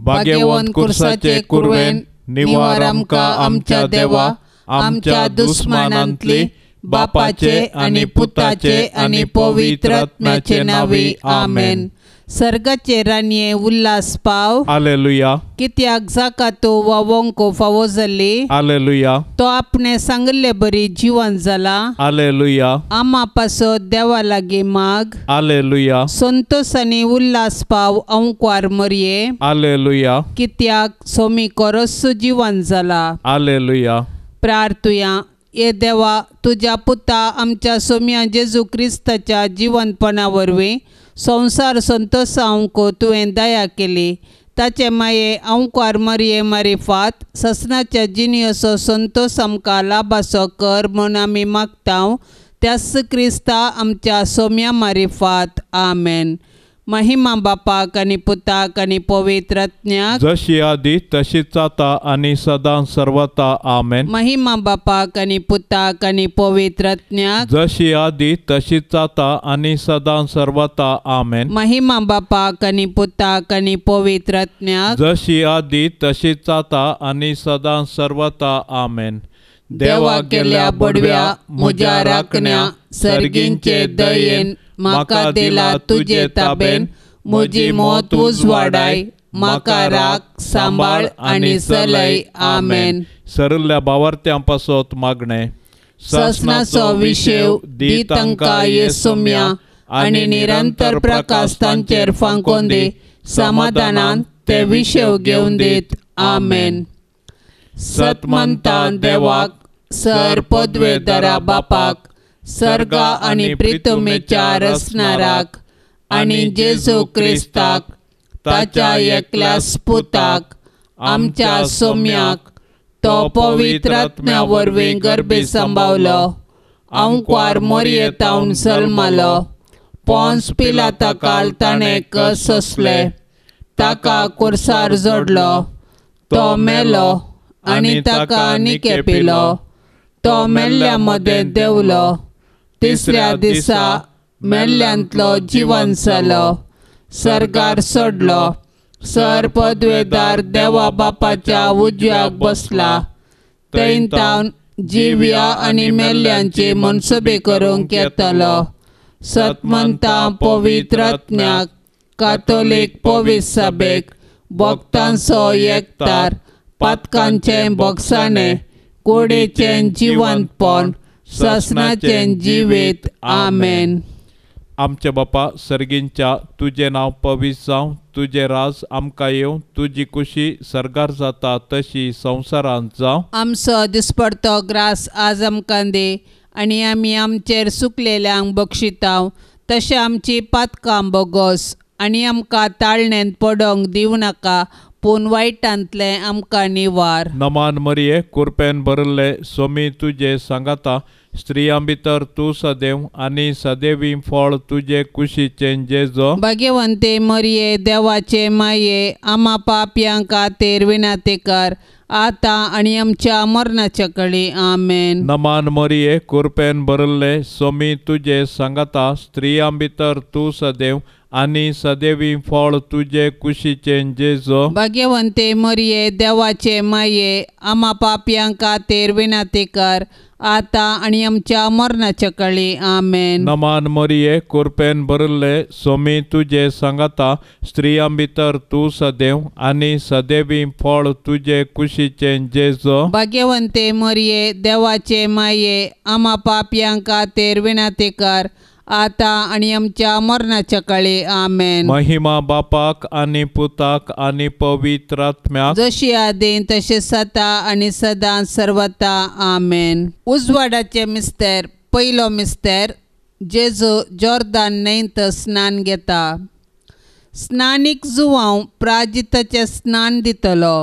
भाग्यवंत कुर्साचे कुरवेन निवार आमकां आमच्या देवा आमच्या दुस्मानांतली बापाचे आनी पुताचे आनी पवित्र आत्म्याचे नांवी आमेन. सर्गाचे राणये उल्हास पाव. हालेलुया. कित्याक जाका तो वावोंक फावो जाली. हालेलुया. तो आपणे सांगिल्ले बरी जिवन जाला. हालेलुया. आमा पासत देवा लागीं माग. हालेलुया. संतोष आनी उल्हास पाव अंकवार मरये. हालेलुया. कित्याक सोमी कोरस जिवन जाला. हालेलुया. प्रार्थुया. ये देवा तुज्या पुता आमच्या सोम्या जेजू क्रिस्ताच्या जिवनपणा वरवीं संवसार संतोषांक तुवें दया केली. ताचे माये अंकवार मरये मारिफात ससनाच्या जिनियसो संतोष आमकां लाभासो कर म्हूण आमी मागता त्याच क्रिस्ता आमच्या सोम्या मारिफात. आमेन. महिमा बापाक आनी पुताक आनी पवित्र आत्म्याक, जशी आदी तशीच आता आनी सदां सर्वता. आमेन. महिमा बापाक आनी पुताक आनी पवित्र आत्म्याक, जशी आदी तशीच आता आनी सदां सर्वता. आमेन. महिमा बापाक आनी पुताक आनी पवित्र आत्म्याक, जशी आदी तशीच आता आनी सदां सर्वता. आमेन. देवा केल्या बडव्या म्हज्या राखण्या सर्गींचे दयेन म्हाका दिला तुजे ताबेन म्हजी मौत उजवाडाय म्हाका राख सांबाळ आनी चलय. आमेन. सरल्या बावार्थ्यां पासत मागणें. ससनाचो विशेव दी तांकां ये सोम्या आनी निरंतर प्रकाश तांचेर फांकोवन दी. समाधानान ते विशेव घेवन दीत. आमेन. सतमंता देवाक सर पदवेदारा बापाक सर्गा आनी प्रितमेच्या रसनाराक आनी जेजू क्रिस्ताक ताच्या एकल्या पुताक आमच्या सोम्याक तो पवित्र आत्म्या वरवीं गर्भी सांबावलो अंकवार मोरयेतावन जल्मलो पोन्स पिलाता काल ताणें कस सोंसले ताका कुर्सार जोडलो तो मेलो आनी ताका निकेपिलो तो मेल्ल्या मदें देंवलो तिसऱ्या दिसा मेल्ल्यांतलो जिवन जालो सर्गार सोडलो सर पदवेदार देवा बापाच्या उजव्याक बसला थंय तावन जिव्या आनी मेल्ल्यांची मनसुबी करूंक येतलो. सतमंता पवित्र आत्म्याक कातोलीक पवित्र सभेक भक्तांचो एकतार पातकांचें बोगसाणें कुडीचें जिवंतपण ससनाचें जिवीत. आमेन. आमच्या बापा सर्गींच्या तुजें नांव पवित्र जावं, तुजें राज आमकां येवं, तुजी कुशी सर्गार जाता तशी संवसारांत जावं. आमचो दिसपडतो ग्रास आज आमकां दी आनी आमी आमचेर सुकलेल्यांक बक्षितांव तशें आमची पातकां बोगोस आनी आमकां ताळणेंत पडोंक दिवं नाका पूण वायटांतलें आमकां निवार. नमान मरिये कुरपेन भरिल्ले सोमी तुजे सांगाता, स्त्रियां भितर तूं सदैव आनी सदैवी फळ तुजे कुशीचें जेजो. भाग्यवंते मरिये देवाचे माये आमा पापयां खातीर विनंती कर आतां आनी आमच्या मरणाच्या कळी. आमेन. नमान मरिये कुरपेन भरिल्ले सोमी तुजे सांगाता, स्त्रियां भितर तूं सदैव आनी सदैवी फळ तुजे कुशीचें जेजो. भाग्यवंते मरिये देवाचे माये आमा पापयां खातीर विनंती कर आतां आनी आमच्या मरणाच्या कळी. आमेन. नमान मरिये कुरपेन भरिल्ले सोमी तुजे सांगाता, स्त्रियां भितर तूं सदैव आनी सदैवी फळ तुजे कुशीचें जेजो. भाग्यवंते मरिये देवाचे माये आमा पापयां खातीर विनंती कर आतां आनी आमच्या मरणाच्या काळी. आमेन. महिमा बापाक आनी पुताक आनी पवित्र आत्म्याक, जशी आदीं तशें सता आनी सदां सर्वता. आमेन. उजवाडाचे मिस्तेर. पयलो मिस्तेर. जेजू जॉर्दान न्हंयत स्नान घेता. स्नानीक जुवांव प्राजिताचें स्नान दितलो.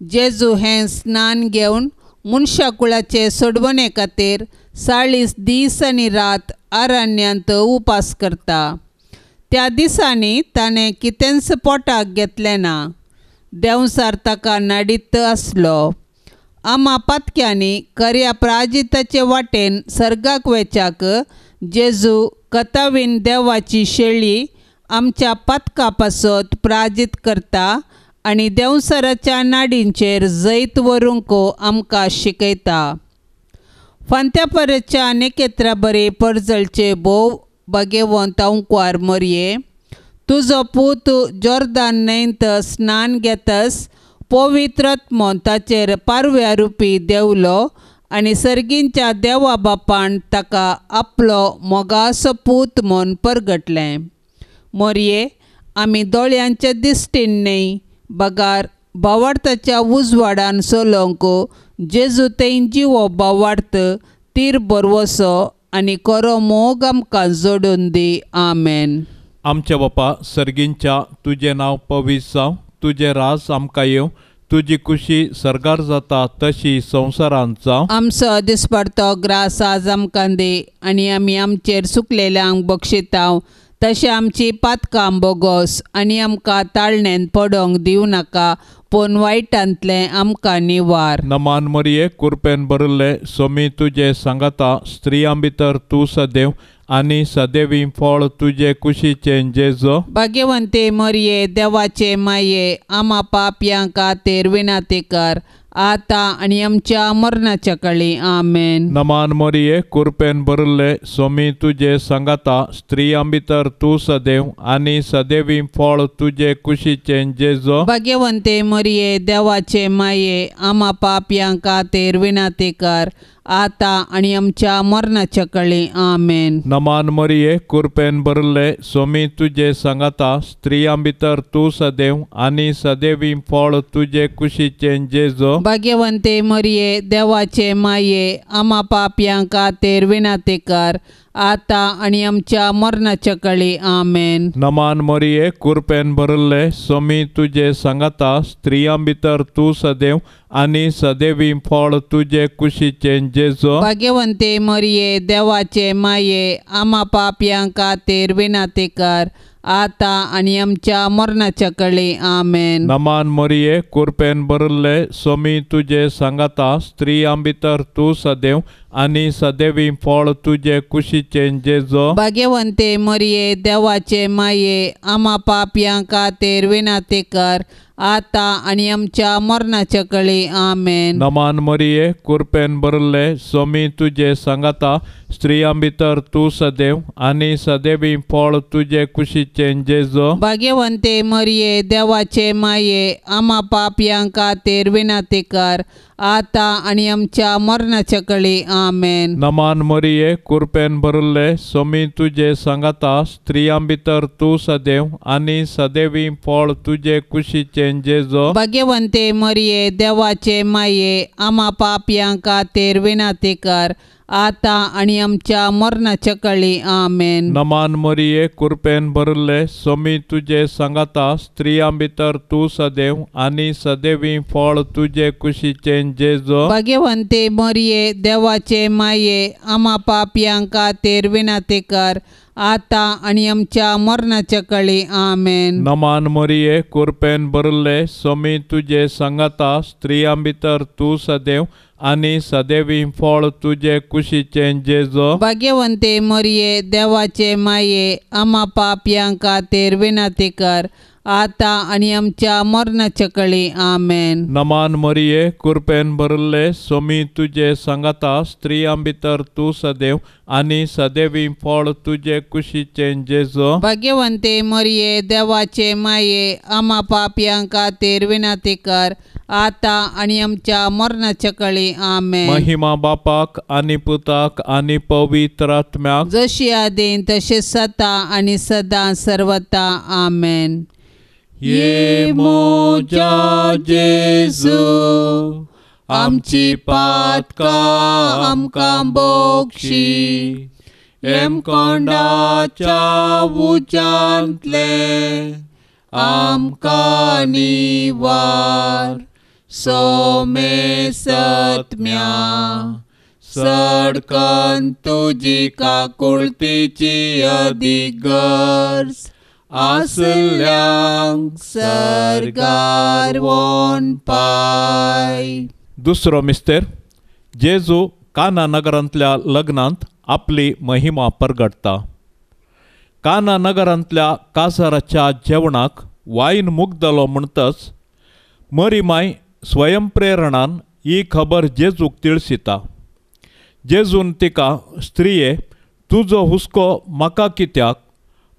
जेजू हें स्नान घेवन मनशाकुळाचे सोडवणे खातीर 40 दीस आनी रात अरण्यांत उपास करता. त्या दिसांनी ताणें कितेंच पोटाक घेतलें ना. देंवसार ताका नाडीत आसलो. आमा पातक्यांनी खऱ्या प्राजिताचे वाटेन सर्गाक वेच्याक जेजू कथावीन देवाची शेळी आमच्या पातका पासत प्राजीत करता आनी देंवसराच्या नाडींचेर जैत व्हरूंक आमकां शिकयता. फांत्यापरच्या नेकेत्रा बरे परजळचे भोव भाग्यवंत अंकवार मोरये, तुजो पूत जोर्दान न्हंयत स्नान घेतस पवित्रत्मो ताचेर पारव्या रुपी देंवलो आनी सर्गींच्या देवा बापान ताका आपलो मोगासो पूत म्हूण परगटलें. मोरये, आमी दोळ्यांचे दिश्टीन न्हय बगार भावार्थाच्या उजवाडान चलोवंक जेजू थंय जिवो भावार्थ तीर बरवसो आनी खरो मोग आमकां जोडून दी. आमेन. आमच्या बापा सर्गींच्या, तुजें नांव पवित्र जावं, तुजें राज आमकां येवं, तुजी खुशी सर्गार जाता तशी संवसारांत जावं. आमचो दिसपडतो ग्रास आज आमकां दी आनी आमी आमचेर चुकलेल्यांक बक्षितांव तशें आमची पातकां बोगोस आनी आमकां ताळणेन पडोंक दिवं नाका, पूण वायटांतलें आमकां निवार. नमान मरिये, कुरपेन भरिल्ले, सोमी तुजे सांगाता, स्त्रियां भितर तूं सदैव आनी सदैवी फळ तुजे कुशीचें जेजो. भाग्यवंते मरिये, देवाचे माये, आमा पापयां खातीर विनंती कर आतां आनी आमच्या मरणाच्या काळी. आमेन. नमान मरिये, कुरपेन भरिल्ले, सोमी तुजे सांगाता, स्त्रियां भितर तूं सदैव आनी सदैवी फळ तुजे कुशीचें जेजो. भाग्यवंते मरिये, देवाचे माये, आमा पापयां खातीर विनंती कर आतां आनी आमच्या मरणाच्या काळी. आमेन. नमान मरिये, कुरपेन भरिल्ले, सोमी तुजे सांगाता, स्त्रियां भितर तूं सदैव आनी सदैवी फळ तुजे कुशीचें जेजो. भाग्यवंते मरिये, देवाचे माये, आमा पापयां खातीर विनंती कर आतां आनी आमच्या मरणाच्या काळी. आमेन. नमान मरिये, कुरपेन भरिल्ले, सोमी तुजे सांगाता, स्त्रियां भितर तूं सदैव आनी सदैवी फळ तुजे कुशीचें जेजो. भाग्यवंते मरिये, देवाचे माये, आमा पापयां खातीर विनंती कर आतां आनी आमच्या मरणाच्या काळी. आमेन. नमान मरिये, कुरपेन भरिल्ले, सोमी तुजे सांगाता, स्त्रियां भितर तूं सदैव आनी सदैवी फळ तुजे कुशीचें जेजो. भाग्यवंते मरिये, देवाचे माये, आमा पापयां खातीर विनंती कर आतां आनी आमच्या मरणाच्या काळी. आमेन. नमान मरिये, कुरपेन भरिल्ले, सोमी तुजे सांगाता, स्त्रियां भितर तूं सदैव आनी सदैवी फळ तुजे कुशीचें जेजो. भाग्यवंते मरिये, देवाचे माये, आमा पापयां खातीर विनंती कर आतां आनी आमच्या मरणाच्या काळी. आमेन. नमान मरिये, कुरपेन भरिल्ले, सोमी तुजे सांगाता, स्त्रियां भितर तूं सदैव आनी सदैवी फळ तुजे कुशीचें जेजो. भाग्यवंते मरिये, देवाचे माये, आमा पापयां खातीर विनंती कर आतां आनी आमच्या मरणाच्या काळी. आमेन. नमान मरिये, कुरपेन भरिल्ले, सोमी तुजे सांगाता, स्त्रियां भितर तूं सदैव आनी सदैवी फळ तुजे कुशीचें जेजो. भाग्यवंते मरिये, देवाचे माये, आमा पापयां खातीर विनंती कर आतां आनी आमच्या मरणाच्या काळी. आमेन. नमान मरिये, कुरपेन भरिल्ले, सोमी तुजे सांगाता, स्त्रियां भितर तूं सदैव आनी सदैवी फळ तुजे कुशीचें जेजो. भाग्यवंते मरिये, देवाचे माये, आमा पापयां खातीर विनंती कर आतां आनी आमच्या मरणाच्या काळी. आमेन. नमान मरिये, कुरपेन भरिल्ले, सोमी तुजे सांगाता, स्त्रियां भितर तूं सदैव आनी सदैवी फळ तुजे कुशीचें जेजो. भाग्यवंते मरिये, देवाचे माये, आमा पापयां खातीर विनंती कर आतां आनी आमच्या मरणाच्या काळी. आमेन. महिमा बापाक आनी पुताक आनी पवित्र आत्म्याक, जशी आदीं तशें सदां आनी सदां सर्वता. आमेन. ये मोजा जेजू, आमची पातकां आमकां बोक्षी, हेमकोंडाच्या उज्यांतले आमकां निवार, सोमे सत्म्या सडकन तुजी काकुळतीची अदीक गरज आसल्यांक सर्गार वोन पाय. दुसरो मिस्तेर, जेजू काना नगरांतल्या लग्नांत आपली महिमा परगटता. काना नगरांतल्या काजाराच्या जेवणाक वायन मुगदलो म्हणटच मरीमाय स्वयंप्रेरणान ही खबर जेजूक तिळसिता. जेजून तिका, स्त्रिये, तुजो हुस्को म्हाका कित्याक?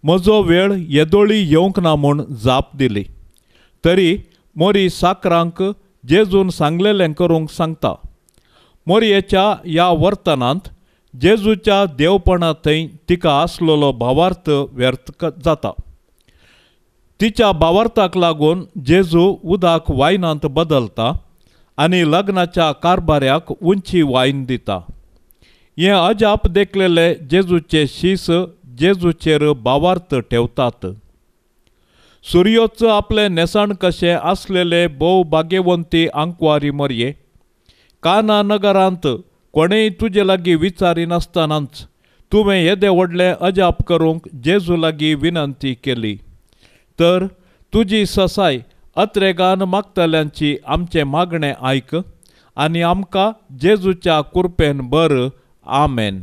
म्हजो वेळ येदोळी येवंक ना म्हूण जाप दिली. तरी मोरी साकरांक जेजून सांगलेलें करूंक सांगता. मोरयेच्या ह्या वर्तनांत जेजूच्या देवपणा थंय तिका आसलेलो भावार्थ व्यर्थ जाता. तिच्या भावार्थाक लागून जेजू उदक वायनांत बदलता आनी लग्नाच्या कारभाऱ्याक उंची वायन दिता. हें अजाप देखलेले जेजूचे शीस जेजूचेर भावार्थ ठेवतात. सुर्योच आपलें न्हेसण कशें आसलेले भोव भाग्यवंती आंकवारी मरये, काना नगरांत कोणेय तुजे लागीं विचारिनासतनाच तुवें येदे व्हडलें अजाप करूंक जेजू लागीं विनंती केली. तर तुजी ससाय अत्रेगान मागतल्यांची आमचें मागणें आयक आनी आमकां जेजूच्या कुरपेन बर. आमेन.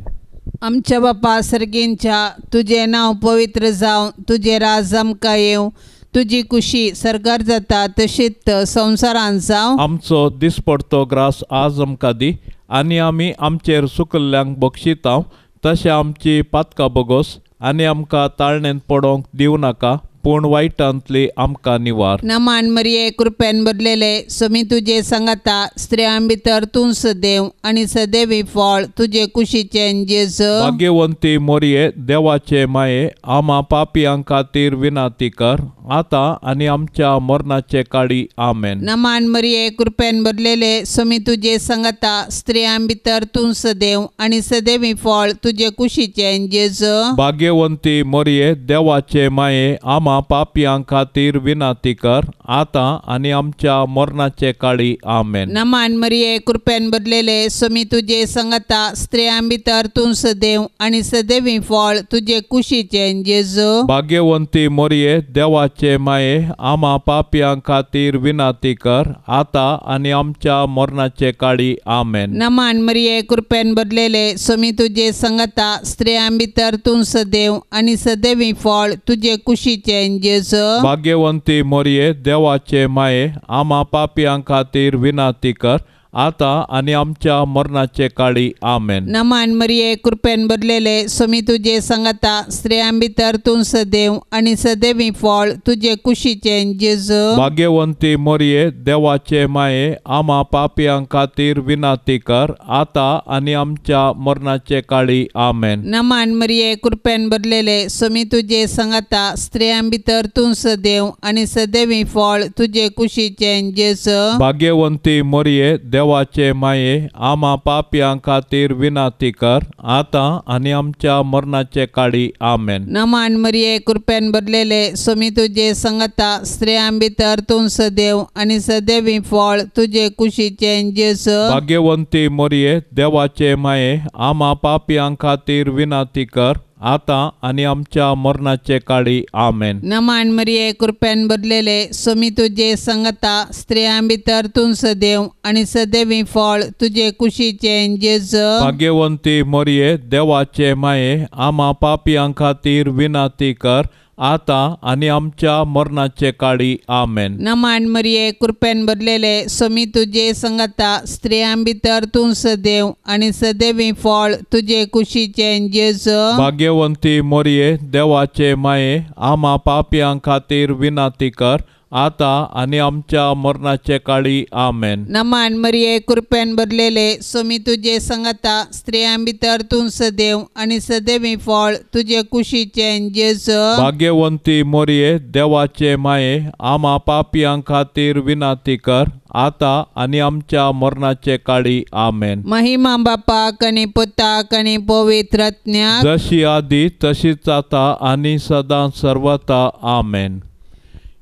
आमच्या बापा सर्गींच्या, तुजें नांव पवित्र जावं, तुजें राज आमकां येवं, तुजी कुशी सर्गार जाता तशीच संवसारांत जावं. आमचो दिसपडतो ग्रास आज आमकां दी आनी आमी आमचेर सुकल्ल्यांक बक्षितांव तशें आमची पातकां बोगोस आनी आमकां ताळणेंत पडोवंक दिवं नाका, पूण वायटांतली आमकां निवार. नमान मरिये, कृपेन भरलेले, स्वामी तुजे सांगाता, स्त्रियां भितर तूं सदैव आनी सदैवी फळ तुजे कुशीचें जेजू. भाग्यवंती मोरये, देवाचे माये, आमा पापयां खातीर विनंती कर, आतां आनी आमच्या मरणाचे काळी. आमेन. नमान मरिये, कृपेन भरलेले, स्वामी तुजे सांगाता, स्त्रियां भितर तूं सदैव आनी सदैवी फळ तुजे कुशीचें जेजू. भाग्यवंती मोरये, देवाचे माये, आमा पापयां खातीर विनंती कर, आतां आनी आमच्या मरणाचे काळी. आमेन. नमान मरिये, कृपेन भरलेले, स्वामी तुजे सांगाता, स्त्रियां भितर तूं सदैव आनी सदैवी फळ तुजे कुशीचें जेजू. भाग्यवंती मोरये, देवाचे माये, आमा पापयां खातीर विनंती कर, आतां आनी आमच्या मरणाचे काळी. आमेन. नमान मरिये, कृपेन भरलेले, स्वामी तुजे सांगाता, स्त्रियां भितर तूं सदैव आनी सदैवी फळ तुजे कुशीचें जेजू. भाग्यवंती मोरये, देवाचे माये, आमा पापयां खातीर विनंती कर, आतां आनी आमच्या मरणाचे काळी. आमेन. नमान मरिये, कृपेन भरलेले, स्वामी तुजे सांगाता, स्त्रियां भितर तूं सदैव आनी सदैवी फळ तुजे कुशीचें जेजू. भाग्यवंती मोरये, देवाचे माये, आमा पापयां खातीर विनंती कर, आतां आनी आमच्या मरणाचे काळी. आमेन. नमान मरिये, कृपेन भरलेले, स्वामी तुजे सांगाता, स्त्रियां भितर तूं सदैव आनी सदैवी फळ तुजे कुशीचें जेजू. भाग्यवंती मोरये, देवाचे माये, आमा पापयां खातीर विनंती कर, आतां आनी आमच्या मरणाचे काळी. आमेन. नमान मरिये, कृपेन भरलेले, स्वामी तुजे सांगाता, स्त्रियां भितर तूं सदैव आनी सदैवी फळ तुजे कुशीचें जेजू. भाग्यवंती मोरये, देवाचे माये, आमा पापयां खातीर विनंती कर, आतां आनी आमच्या मरणाचे काळी. आमेन. नमान मरिये, कृपेन भरलेले, स्वामी तुजे सांगाता, स्त्रियां भितर तूं सदैव आनी सदैवी फळ तुजे कुशीचें जेजू. भाग्यवंती मोरये, देवाचे माये, आमा पापयां खातीर विनंती कर, आतां आनी आमच्या मरणाचे काळी. आमेन. नमान मरिये, कृपेन भरलेले, स्वामी तुजे सांगाता, स्त्रियां भितर तूं सदैव आनी सदैवी फळ तुजे कुशीचें जेजू. भाग्यवंती मोरये, देवाचे माये, आमा पापयां खातीर विनंती कर, आतां आनी आमच्या मरणाचे काळी. आमेन. नमान मरिये, कृपेन भरलेले, स्वामी तुजे सांगाता, स्त्रियां भितर तूं सदैव आनी सदैवी फळ तुजे कुशीचें जेजू. भाग्यवंती मोरये, देवाचे माये, आमा पापयां खातीर विनंती कर, आतां आनी आमच्या मरणाचे काळी. आमेन. महिमा बापाक आनी पुताक आनी पवित्र आत्म्याक, जशी आदी तशीच आतां आनी सदां सर्वता. आमेन.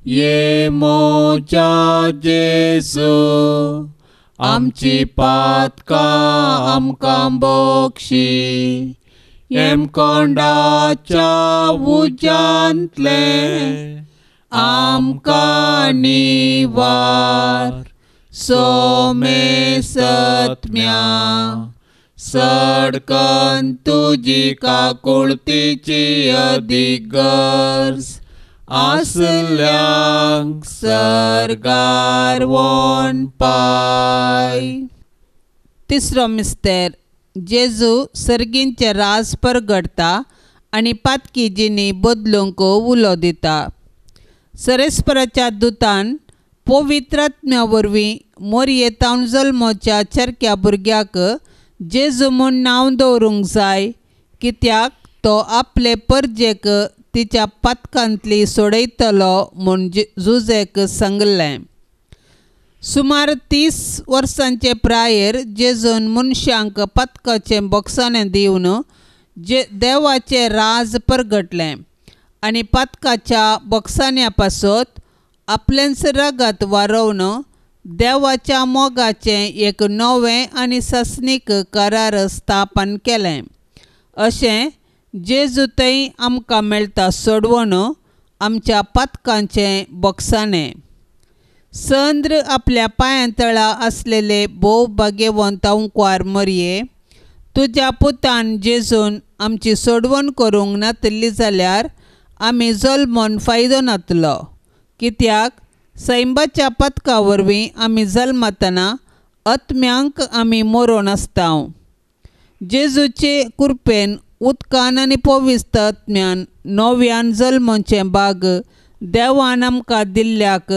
ये मोजा जेजू, आमची पातकां आमकां बक्षी, हेमकोंडाच्या उज्यांतले आमकां निवार. सोमे सत्म्या सडकन तुजी काकुळतीची अदीक गरज, आसल्यांक सर्गार व्हण पाय. तिसरो मिस्तेर. जेजू सर्गींचें राज परगडटा आनी पातकी जिणी बदलूंक उलो दिता. सरेस्पराच्या दुतान पवित्र आत्म्या वरवीं मोरयेतावन जल्मोच्या चरक्या भुरग्याक जेजू म्हूण नांव दवरूंक जाय, कित्याक तो आपले परजेक तिच्या पातकांतली सोडयतलो म्हूण जुजेक सांगलें. सुमार 30 वर्सांचे प्रायेर जेजून मनशांक पातकाचें बोगसाणें दिवन देवाचें राज परगटलें आनी पातकाच्या बोगसाण्या पासत आपलेंच रगत वारोवन देवाच्या मोगाचें एक नवें आनी सासणीक करार स्थापन केलें. अशें जेजू थंय आमकां मेळटा सोडवण आमच्या पातकांचें बोगसाणें. संद्र आपल्या पांयां तळा आसलेले भोव भाग्यवंत अंकवार मरये, तुज्या पुतान जेजून आमची सोडवण करूंक नातिल्ली जाल्यार आमी जल्मोन फायदो नातलो, कित्याक सैंबाच्या पदका वरवीं आमी जल्मतना आत्म्यांक आमी मरोन आसता. जेजूचे कृपेन उदकान आनी पवित्र आत्म्यान नव्यान जल्मचें भाग देवान आमकां दिल्ल्याक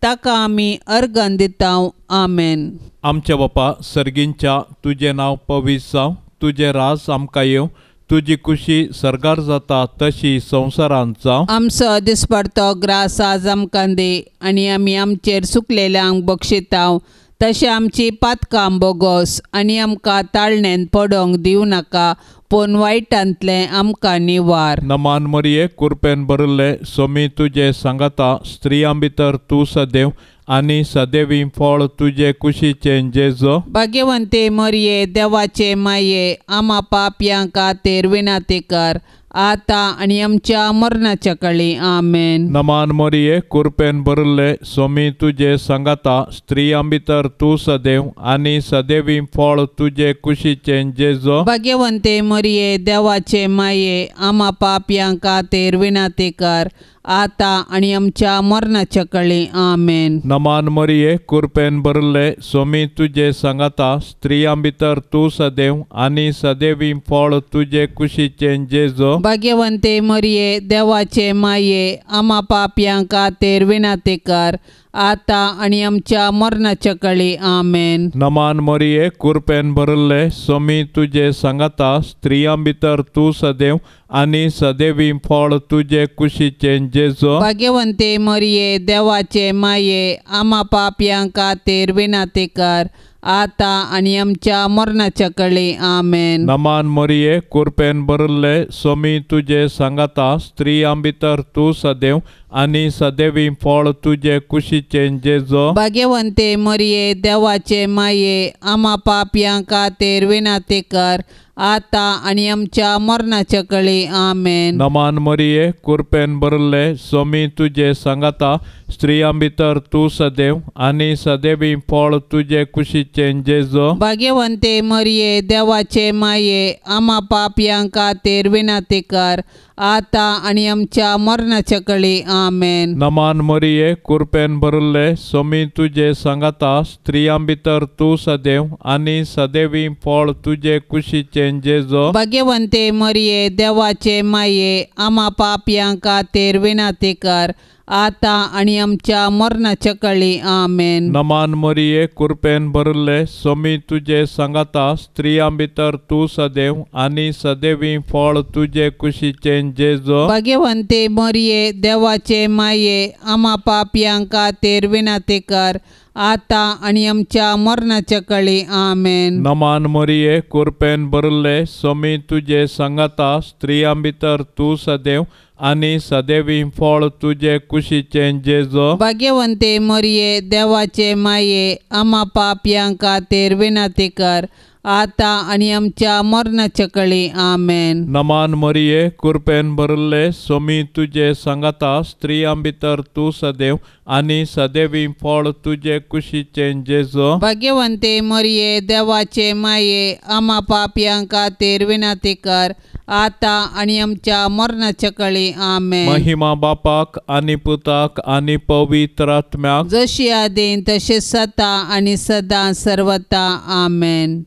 ताका आमी अर्गां दिता. आमेन. आमच्या बापा सर्गींच्या, तुजें नांव पवित्र जावं, तुजें राज आमकां येवं, तुजी खुशी सर्गार जाता तशी संवसारांत जावं. आमचो दिसपडतो ग्रास आज आमकां दी आनी आमी आमचेर सुकलेल्यांक बक्षिताव तशें आमची पातकां बोगोस आनी आमकां ताळणेन पडोंक दिवं नाका, पूण वायटांतलें आमकां निवार. नमान मरिये, कुरपेन भरिल्ले सोमी तुजे सांगाता, स्त्रियां भितर तूं सदैव आनी सदैवी फळ तुजे कुशीचें जेजो. भाग्यवंते मरिये, देवाचे माये, आमा पापयां खातीर विनंती कर आतां आनी आमच्या मरणाच्या काळी. आमेन. नमान मरिये, कुरपेन भरिल्ले सोमी तुजे सांगाता, स्त्रियां भितर तूं सदैव आनी सदैवी फळ तुजे कुशीचें जेजो. भाग्यवंते मरिये, देवाचे माये, आमा पापयां खातीर विनंती कर आतां आनी आमच्या मरणाच्या काळी. आमेन. नमान मरिये, कुरपेन भरिल्ले सोमी तुजे सांगाता, स्त्रियां भितर तूं सदैव आनी सदैवी फळ तुजे कुशीचें जेजो. भाग्यवंते मरिये, देवाचे माये, आमा पापयां खातीर विनंती कर आतां आनी आमच्या मरणाच्या काळी. आमेन. नमान मरिये, कुरपेन भरिल्ले सोमी तुजे सांगाता, स्त्रियां भितर तूं सदैव आनी सदैवी फळ तुजे कुशीचें जेजो. भाग्यवंते मरिये, देवाचे माये, आमा पापयां खातीर विनंती कर आतां आनी आमच्या मरणाच्या काळी. आमेन. नमान मरिये, कुरपेन भरिल्ले सोमी तुजे सांगाता, स्त्रियां भितर तूं सदैव आनी सदैवी फळ तुजे कुशीचें जेजो. भाग्यवंते मरिये, देवाचे माये, आमा पापयां खातीर विनंती कर आतां आनी आमच्या मरणाच्या काळी. आमेन. नमान मरिये, कुरपेन भरिल्ले सोमी तुजे सांगाता, स्त्रियां भितर तूं सदैव आनी सदैवी फळ तुजे कुशीचें जेजो. भाग्यवंते मरिये, देवाचे माये, आमा पापयां खातीर विनंती कर आतां आनी आमच्या मरणाच्या काळी. आमेन. नमान मरिये, कुरपेन भरिल्ले सोमी तुजे सांगाता, स्त्रियां भितर तूं सदैव आनी सदैवी फळ तुजे कुशीचें जेजो. भाग्यवंते मरिये, देवाचे माये, आमा पापयां खातीर विनंती कर आतां आनी आमच्या मरणाच्या काळी. आमेन. नमान मरिये, कुरपेन भरिल्ले सोमी तुजे सांगाता, स्त्रियां भितर तूं सदैव आनी सदैवी फळ तुजे कुशीचें जेजो. भाग्यवंते मरिये, देवाचे माये, आमा पापयां खातीर विनंती कर आतां आनी आमच्या मरणाच्या काळी. आमेन. नमान मरिये, कुरपेन भरिल्ले सोमी तुजे सांगाता, स्त्रियां भितर तूं सदैव आनी सदैवी फळ तुजे कुशीचें जेजो. भाग्यवंते मरिये, देवाचे माये, आमा पापयां खातीर विनंती कर आतां आनी आमच्या मरणाच्या काळी. आमेन. नमान मरिये, कुरपेन भरिल्ले सोमी तुजे सांगाता, स्त्रियां भितर तूं सदैव आनी सदैवी फळ तुजे कुशीचें जेजो. भाग्यवंते मरिये, देवाचे माये, आमा पापयां खातीर विनंती कर आतां आनी आमच्या मरणाच्या काळी. आमेन. महिमा बापाक आनी पुताक आनी पवित्र आत्म्याक, जशी आदीं तशें सदां आनी सदां सर्वता. आमेन.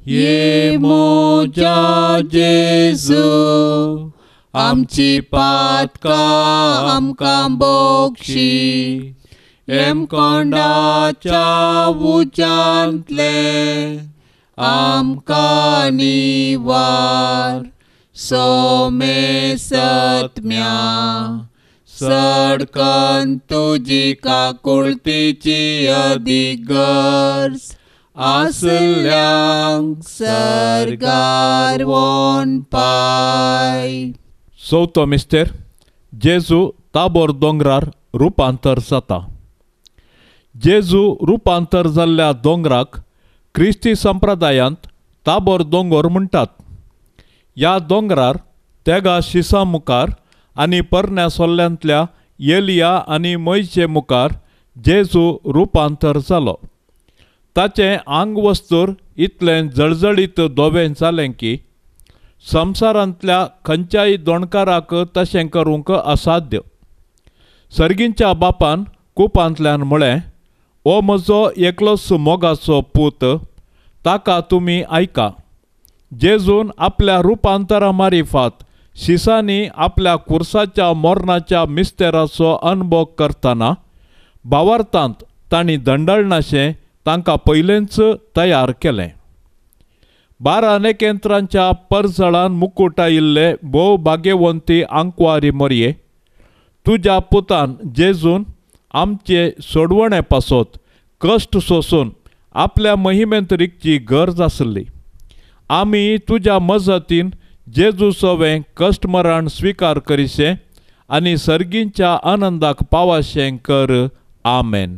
ये मोजा जेजू आमची पातकां आमकां बोक्षी, हेमकोंडाच्या उज्यांतले आमकां निवार. सोमे सत्म्या सडकन तुजी काकुळतीची अदीक गरज आसल्यांक सर्गार वोन पाय. चवथो मिस्तेर, जेजू ताबोर दोंगरार रुपांतर जाता. जेजू रुपांतर जाल्ल्या दोंगराक क्रिस्ती संप्रदायांत ताबोर दोंगोर म्हणटात. ह्या दोंगरार तेगा शिसा मुखार आनी परण्या सोल्ल्यांतल्या एलिया आनी मोयशे मुखार जेजू रुपांतर जालो. ताचें आंगवस्तूर इतलें जळजळीत धवें जालें की संवसारांतल्या खंयच्याय दोणकाराक तशें करूंक असाध्य. सर्गींच्या बापान कुपांतल्यान म्हळें, हो म्हजो एकलोच मोगाचो पूत, ताका तुमी आयका. जेजून आपल्या रुपांतरा मारिफात शिसांनी आपल्या कुर्साच्या मरणाच्या मिस्तेराचो अनुभव करतना भावार्थांत तांणी दंडळनाशें तांकां पयलेंच तयार केलें. 12 नेकेंत्रांच्या परजळान मुकुटायिल्ले भोव भाग्यवंती आंकवारी मोरये, तुज्या पुतान जेजून आमचे सोडवणे पासत कश्ट सोसून आपल्या महिमेंत रिगची गरज आसली. आमी तुज्या मजतीन जेजू सवें कश्ट मरण स्विकार करिशें आनी सर्गींच्या आनंदाक पावाशें कर. आमेन.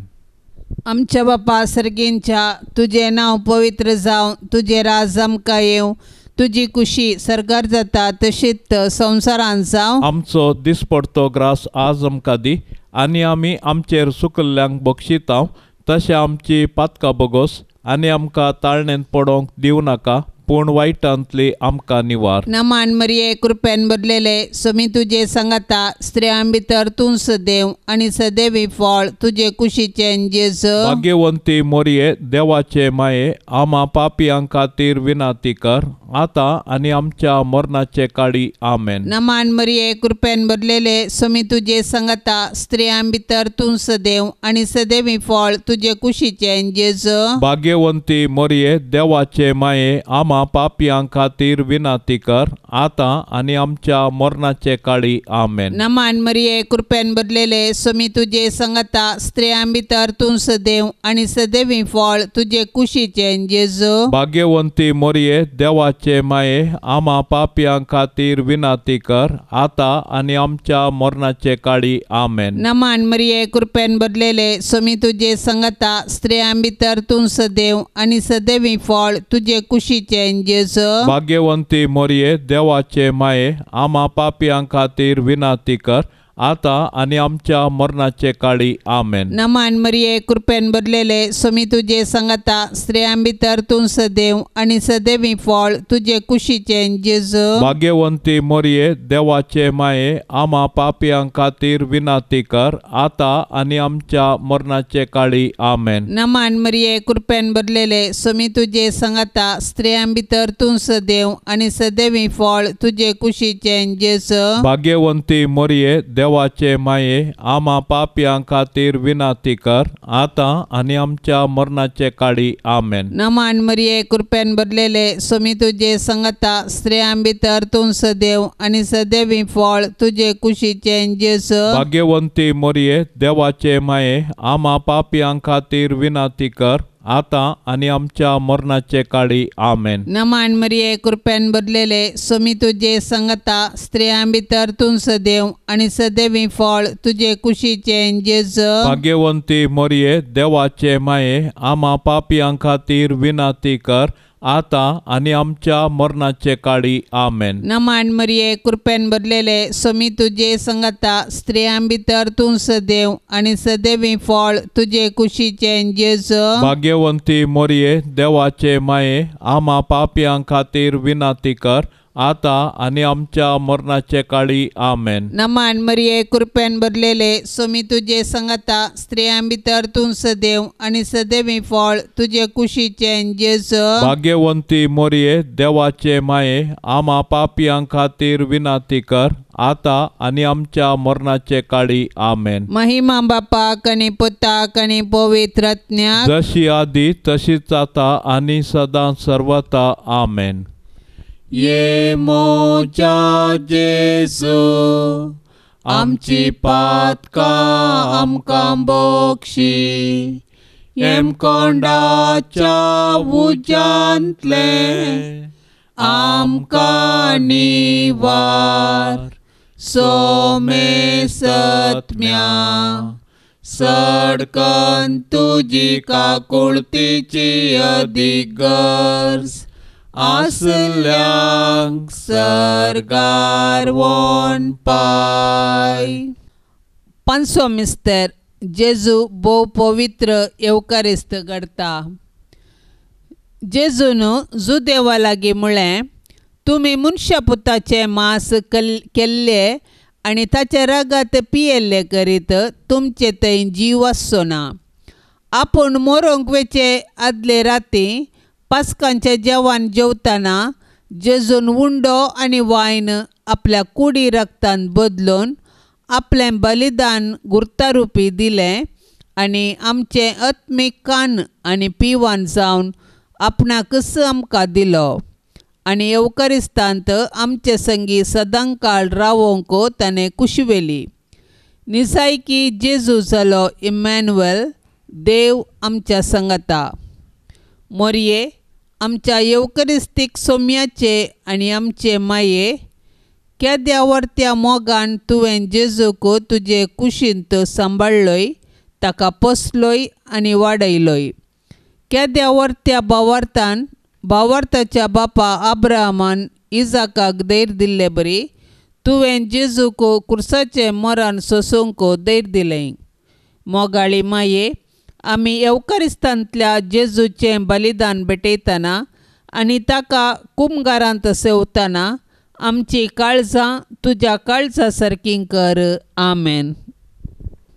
आमच्या बापा सर्गींच्या, तुजें नांव पवित्र जावं, तुजें राज आमकां येवं, तुजी कुशी सर्गार जाता तशीच संवसारांत जावं. आमचो दिसपडतो ग्रास आज आमकां दी आनी आमी आमचेर सुकल्ल्यांक बक्षितांव तशें आमची पातकां बोगोस आनी आमकां ताळणेंत पडोवंक दिवं नाका, पूण वायटांतली आमकां निवार. नमान मरिये, कृपेन भरलेले, स्वामी तुजे सांगाता, स्त्रियां भितर तूं सदैव आनी सदैवी फळ तुजे कुशीचें जेजू. भाग्यवंती मोरये, देवाचे माये, आमा पापयां खातीर विनाती कर, आतां आनी आमच्या मरणाचे काळी. आमेन. नमान मरिये, कृपेन भरलेले, स्वामी तुजे सांगाता, स्त्रियां भितर तूं सदैव आनी सदैवी फळ तुजे कुशीचें जेजू. भाग्यवंती मोरये, देवाचे माये, आमा पापयां खातीर विनाती कर, आतां आनी आमच्या मरणाचे काळी. आमेन. नमान मरिये, कृपेन भरलेले, स्वामी तुजे सांगाता, स्त्रियां भितर तूं सदैव आनी सदैवी फळ तुजे कुशीचें जेजू. भाग्यवंती मोरये, देवाचे माये, आमा पापयां खातीर विनाती कर, आतां आनी आमच्या मरणाचे काळी. आमेन. नमान मरिये, कृपेन भरलेले, स्वामी तुजे सांगाता, स्त्रियां भितर तूं सदैव आनी सदैवी फळ तुजे कुशीचें जेजू. भाग्यवंती मोरये, देवाचे माये, आमा पापयां खातीर विनाती कर, आतां आनी आमच्या मरणाचे काळी. आमेन. नमान मरिये, कृपेन भरलेले, स्वामी तुजे सांगाता, स्त्रियां भितर तूं सदैव आनी सदैवी फळ तुजे कुशीचें जेजू. भाग्यवंती मोरये, देवाचे माये, आमा पापयां खातीर विनाती कर, आतां आनी आमच्या मरणाचे काळी. आमेन. नमान मरिये, कृपेन भरलेले, स्वामी तुजे सांगाता, स्त्रियां भितर तूं सदैव आनी सदैवी फळ तुजे कुशीचें जेजू. भाग्यवंती मोरये, देवाचे माये, आमा पापयां खातीर विनाती कर, आतां आनी आमच्या मरणाचे काळी. आमेन. नमान मरिये, कृपेन भरलेले, स्वामी तुजे सांगाता, स्त्रियां भितर तूं सदैव आनी सदैवी फळ तुजे कुशीचें जेजू. भाग्यवंती मोरये, देवाचे माये, आमा पापयां खातीर विनाती कर, आतां आनी आमच्या मरणाचे काळी. आमेन. नमान मरिये, कृपेन भरलेले, स्वामी तुजे सांगाता, स्त्रियां भितर तूं सदैव आनी सदैवी फळ तुजे कुशीचें जेजू. भाग्यवंती मोरये, देवाचे माये, आमा पापयां खातीर विनाती कर, आतां आनी आमच्या मरणाचे काळी. आमेन. नमान मरिये, कृपेन भरलेले, स्वामी तुजे सांगाता, स्त्रियां भितर तूं सदैव आनी सदैवी फळ तुजे कुशीचें जेजू. भाग्यवंती मोरये, देवाचे माये, आमा पापयां खातीर विनाती कर, आतां आनी आमच्या मरणाचे काळी. आमेन. नमान मरिये, कृपेन भरलेले, सोमी तुजे संगता, स्त्रियां भितर तूं सदैव आनी सदैवी फळ तुजे कुशीचें जेजू. भाग्यवंती मोरये, देवाचे माये, आमा पापयां खातीर विनंती कर, आतां आनी आमच्या मरणाचे काळी. आमेन. महिमा बापाक आनी पुताक आनी पवित्र आत्म्याक, जशी आदी तशीच आतां आनी सदां सर्वता. आमेन. ये मोजा जेजू, आमची पातकां आमकां बक्षी, हेमकोंडाच्या उज्यांतले आमकां निवार. सोमे सत्म्या सडकन तुजी काकुळतीची अदीक गरज आसल्यांक सर्गार वोन पाय. पांचवो मिस्तर जेजू भोव पवित्र येवकारिस्त घडता. जेजून जुदेवा लागीं म्हळें, तुमी मनशा पुताचें मांस केल्लें आनी ताचे रगत पियेल्लें करीत तुमचे थंय जीव आसचो ना. आपूण मरोंक वेचे आदले राती पास्कांचें जेवण जेवतना जेजून उंडो आनी वायन आपल्या कुडी रगतान बदलून आपलें बलिदान गुर्तारुपी दिलें आनी आमचें आत्मीक कान आनी पिवान जावन आपणाकच आमकां दिलो आनी येवकारिस्तांत आमचे संगी सदांकाळ रावोंक ताणें कुशवेली. निजायकी जेजू जालो इमॅन्युएल, देव आमच्या संगता. मोरये, आमच्या येवकरिस्तीक सोम्याचे आनी आमचे माये, केद्या वर्त्या मोगान तुवें जेजूक तुजे कुशींत सांबाळ्ळोय, ताका पोसलोय आनी वाडयलोय. केद्या वर्त्या भावार्थान भावार्थाच्या बापा आब्राहामान इजाकाक धैर्य दिल्ले बरी तुवें जेजूक कुर्साचें मरण सोसूंक धैर्य दिलें. मोगाळी माये, आमी येवकारिस्तांतल्या जेजूचें बलिदान भेटयतना आनी ताका कुमगारांत सेवतना आमची काळजां तुज्या काळजा सारकीं कर. आमेन.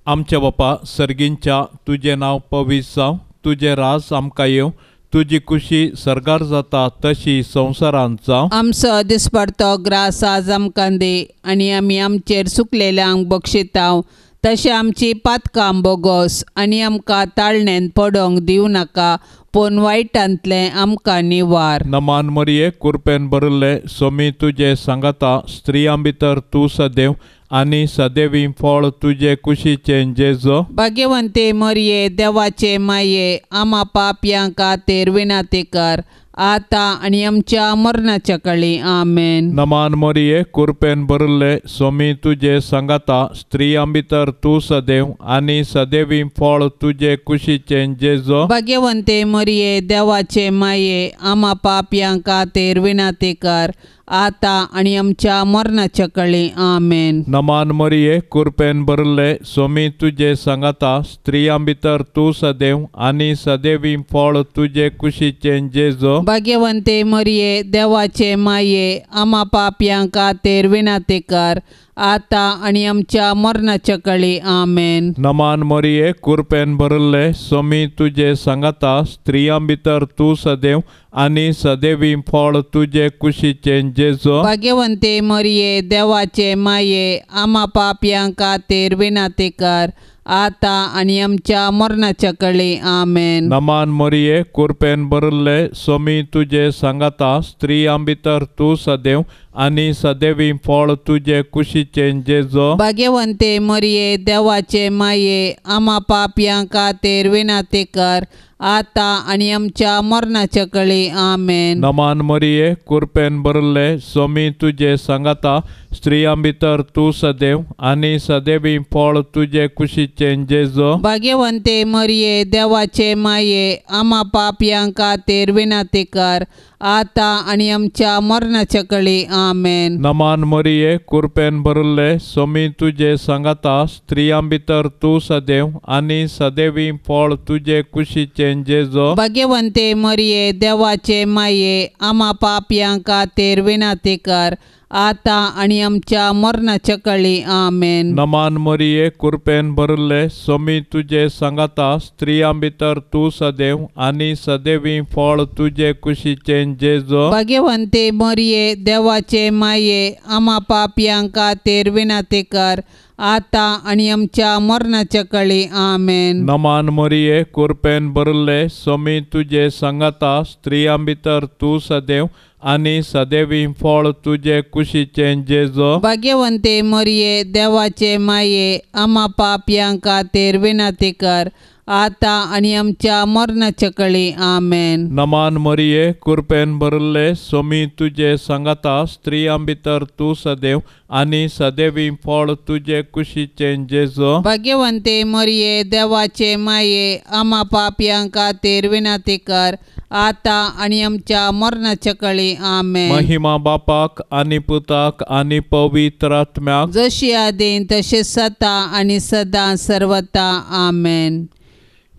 आमच्या बापा सर्गींच्या, तुजें नांव पवित्र जावं, तुजें राज आमकां येवं, तुजी कुशी सर्गार जाता तशी संवसारांत जावं. आमचो दिसपडतो ग्रास आज आमकां दी आनी आमी आमचेर सुकलेल्यांक बक्षितांव तशें आमची पातकां बोगोस आनी आमकां ताळणेन पडोंक दिवं नाका, पूण वायटांतलें आमकां निवार. नमान मरिये, कुरपेन भरिल्ले, सोमी तुजे सांगाता, स्त्रियां भितर तूं सदैव आनी सदैवी फळ तुजे कुशीचें जेजू. भाग्यवंते मरिये, देवाचे माये, आमा पापयां खातीर विनंती कर, आतां आनी आमच्या मरणाच्या काळी. आमेन. नमान मरिये, कुरपेन भरिल्ले, सोमी तुजे सांगाता, स्त्रियां भितर तूं सदैव आनी सदैवी फळ तुजे कुशीचें जेजू. भाग्यवंते मरिये, देवाचे माये, आमा पापयां खातीर विनंती कर, आतां आनी आमच्या मरणाच्या काळी. आमेन. नमान मरिये, कुरपेन भरिल्ले, सोमी तुजे सांगाता, स्त्रियां भितर तूं सदैव आनी सदैवी फळ तुजे कुशीचें जेजू. भाग्यवंते मरिये, देवाचे माये, आमा पापयां खातीर विनंती कर, आतां आनी आमच्या मरणाच्या काळी. आमेन. नमान मरिये, कुरपेन भरिल्ले, सोमी तुजे सांगाता, स्त्रियां भितर तूं सदैव आनी सदैवी फळ तुजे कुशीचें जेजू. भाग्यवंते मरिये, देवाचे माये, आमा पापयां खातीर विनंती कर, आतां आनी आमच्या मरणाच्या काळी. आमेन. नमान मरिये, कुरपेन भरिल्ले, सोमी तुजे सांगाता, स्त्रियां भितर तूं सदैव आनी सदैवी फळ तुजे कुशीचें जेजू. भाग्यवंते मरिये, देवाचे माये, आमा पापयां खातीर विनंती कर, आतां आनी आमच्या मरणाच्या काळी. आमेन. नमान मरिये, कुरपेन भरिल्ले, सोमी तुजे सांगाता, स्त्रियां भितर तूं सदैव आनी सदैवी फळ तुजे कुशीचें जेजू. भाग्यवंते मरिये, देवाचे माये, आमा पापयां खातीर विनंती कर, आतां आनी आमच्या मरणाच्या कळी. आमेन. नमान मरिये, कुरपेन भरिल्ले, सोमी तुजे सांगाता, स्त्रियां भितर तूं सदैव आनी सदैवी फळ तुजे कुशीचें जेजो. भाग्यवंते मरिये, देवाचे माये, आमा पापयां खातीर विनंती कर, आतां आनी आमच्या मरणाच्या कळी. आमेन. नमान मरिये, कुरपेन भरिल्ले, सोमी तुजे सांगाता, स्त्रियां भितर तूं सदैव आनी सदैवी फळ तुजे कुशीचें जेजो. भाग्यवंते मरिये, देवाचे माये, आमा पापयां खातीर विनंती कर, आतां आनी आमच्या मरणाच्या कळी. आमेन. नमान मरिये, कुरपेन भरिल्ले, सोमी तुजे सांगाता, स्त्रियां भितर तूं सदैव आनी सदैवी फळ तुजे कुशीचें जेजो. भाग्यवंते मरिये, देवाचे माये, आमा पापयां खातीर विनंती कर, आतां आनी आमच्या मरणाच्या कळी. आमेन. नमान मरिये, कुरपेन भरिल्ले, सोमी तुजे सांगाता, स्त्रियां भितर तूं सदैव आनी सदैवी फळ तुजे कुशीचें जेजो. भाग्यवंते मरिये, देवाचे माये, आमा पापयां खातीर विनंती कर, आतां आनी आमच्या मरणाच्या कळी. आमेन. महिमा बापाक आनी पुताक आनी पवित्र आत्म्याक, जशी आदीन तशें सता आनी सदां सर्वता. आमेन.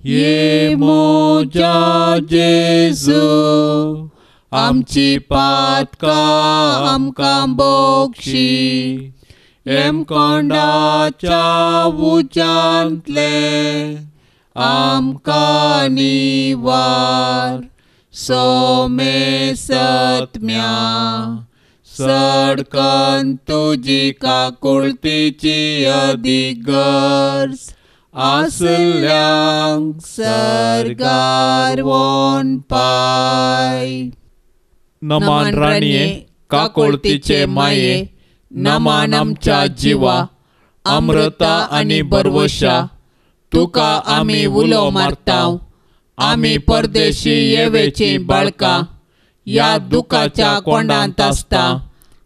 ये मोजा जेजू, आमची पातकां आमकां बोगशी, हेमकोंडाच्या उज्यांतले आमकां निवार, सोमे सत्म्या सडकन तुजी काकुळतीची अदीक गरज आसल्यांक सर्गार वोन पाय. नमान राणये, काकुळतीचे माये, नमान आमच्या जिवा, अमृता आनी बरवशा, तुका आमी उलो मारताव, आमी परदेशी येवेची बाळकां, ह्या दुखाच्या कोंडांत आसता,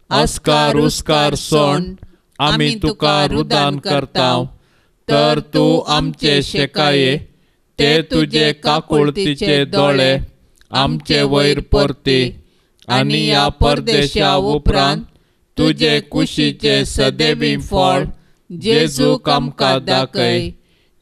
अस्कार उस्कार सोंड आमी तुका रुदान करताव, तर तूं आमचे शेकाये, ते तुजे काकुळतीचे दोळे आमचे वयर परती, आनी ह्या परदेशा उपरांत तुजे कुशीचे सदैवी फळ जेजूक आमकां दाखय.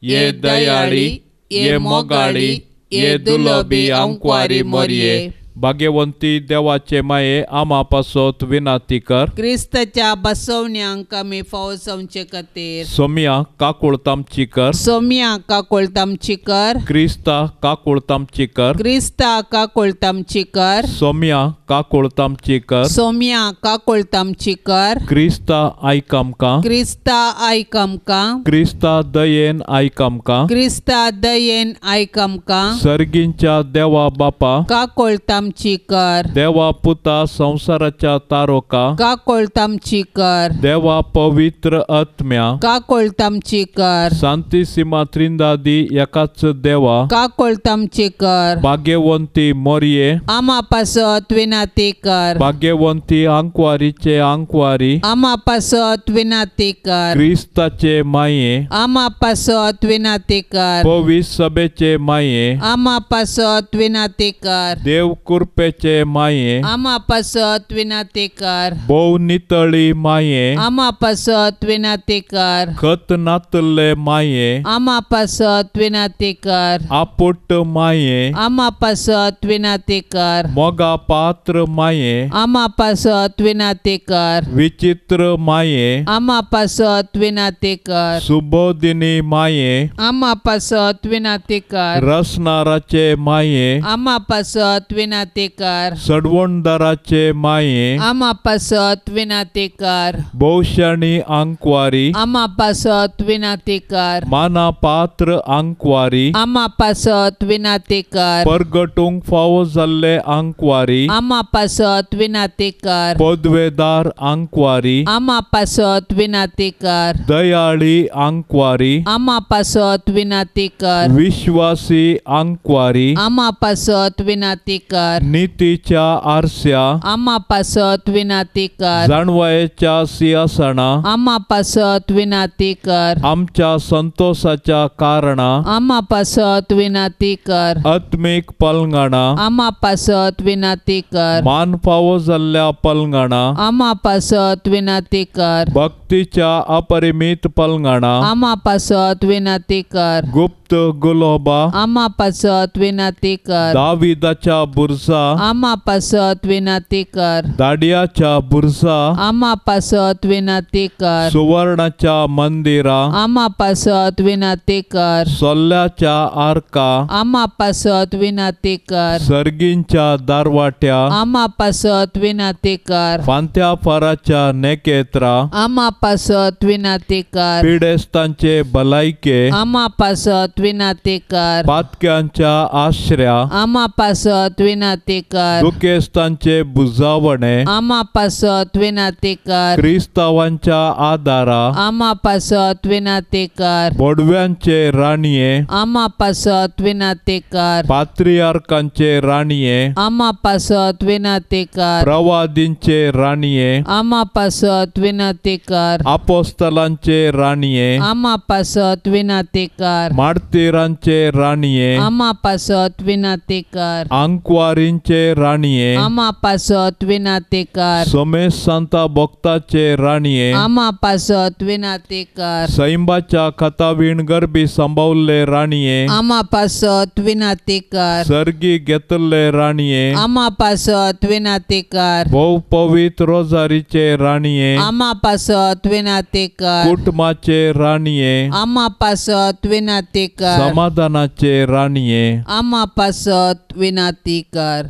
ये दयाळी, ये मोगाळी, ये दुलोबी आंकवारी मोरये, भाग्यवंती देवाचे माये, आमा पासत विनंती कर. क्रिस्ताच्या बसवण्यांक आमी फावो जावचे खातीर. सोम्या काकुळत आमची कर. सोम्या काकुळत आमची कर. क्रिस्ता काकुळत आमची कर. क्रिस्ता काकुळत आमची कर. सोम्या काकुळत आमची कर. सोम्या काकुळत आमची कर. क्रिस्ता आयक आमकां. क्रिस्ता आयक आमकां. क्रिस्ता दयेन आयक आमकां. क्रिस्ता दयेन आयक आमकां. सर्गींच्या देवा बापा, काकुळत आमची कर. देवा पुता संवसाराच्या तारोका, काकुळत आमची कर. देवा पवित्र आत्म्या, काकुळत आमची कर. सांतिसिमा त्रिंदादी एकाच देवा, काकुळत आमची कर. भाग्यवंती मोरये, आमा पासत विनंती कर. भाग्यवंती आंकवारीचे आंकवारी, आमा पासत विनंती कर. क्रिस्ताचे माये, आमा पासत विनंती कर. पवित्र सभेचे माये, आमा पासत विनंती कर. देव कृपेचे माये, आमा पासत विनंती कर. भोव नितळी माये, आमा पासत विनंती कर. खत नातल्ले माये, आमा पासत विनंती कर. आपुट माये, आमा पासत विनंती कर. मोगा पात्र माये, आमा पासत विनंती कर. विचित्र माये, आमा पासत विनंती कर. सुबोधिनी माये, आमा पासत विनंती कर. रसनाराचे माये, आमा पासत विनंती कर. सडवणदाराचे माये, आमा पासत विनंती कर. भोवशाणी आंकवारी, आमा पासत विनंती कर. माना पात्र आंकवारी, आमा पासत विनंती कर. परगटूंक फावो जाल्ले आंकवारी, आमा पासत विनंती कर. पदवेदार आंकवारी, आमा पासत विनंती कर. दयाळी आंकवारी, आमा पासत विनंती कर. विश्वासी आंकवारी, आमा पासत विनंती कर. कर. नितीच्या आरस्या आमा पासत विनाती कर. जाणवायेच्या सिंहासना आमा पासत विनाती कर. आमच्या संतोषाच्या कारणा आमा पासत विनाती कर. आत्मीक पलंगणा आमा पासत विनाती कर. मान फावो जाल्ल्या पलंगणा आमा पासत विनाती कर. भक्तीच्या अपरिमीत पलंगणा आमा पासत विनाती कर. गुप्त गुलोबा आमा पासत विनाती कर. दाविदाच्या बुरसा आमा पासत विनाती कर. दाडियाच्या बुरसा आमा पासत विनाती कर. सुवर्णाच्या मंदिरा आमा पासत विनाती कर. सोल्ल्याच्या आरका आमा पासत विनाती कर. सर्गींच्या दारवाट्या आमा पासत विनाती कर. फांत्या फाराच्या नेकेत्रा आमा पासत विनाती कर. पिडेस्तांचे भलायके आमा पासत विनाती कर. पातक्यांच्या आश्र्या आमा पासत विनाती कर. दुखेस्तांचे बुजावणे आमा पासत विनाती कर. क्रिस्तावांच्या आदारा आमा पासत विनाती कर. बोडव्यांचे राणये आमा पासत विनाती कर. पात्रियार्कांचे राणये आमा पासत विनाती कर. प्रवादींचे राणये आमा पासत विनाती कर. आपोस्तलांचे राणये आमा पासत विनाती कर. मार्तीरांचे राणये आमा पासत विनाती कर. आंकवारींचे राणये आमा पासत विनाती कर. सोमेश सांता भक्ताचे राणये आमा पासत विनाती कर. सैंबाच्या खतावीण गरबी सांबावल्ले राणये आमा पासत विनाती कर. सर्गी घेतल्ले राणये आमा पासत विनाती कर. भोव पवित्र रोजारीचे राणये आमा पासत विनाती कर. कुटुंबाचे राणये आमा पासत विनाती कर. समाधानाचे राणये आमा पासत विनाती कर.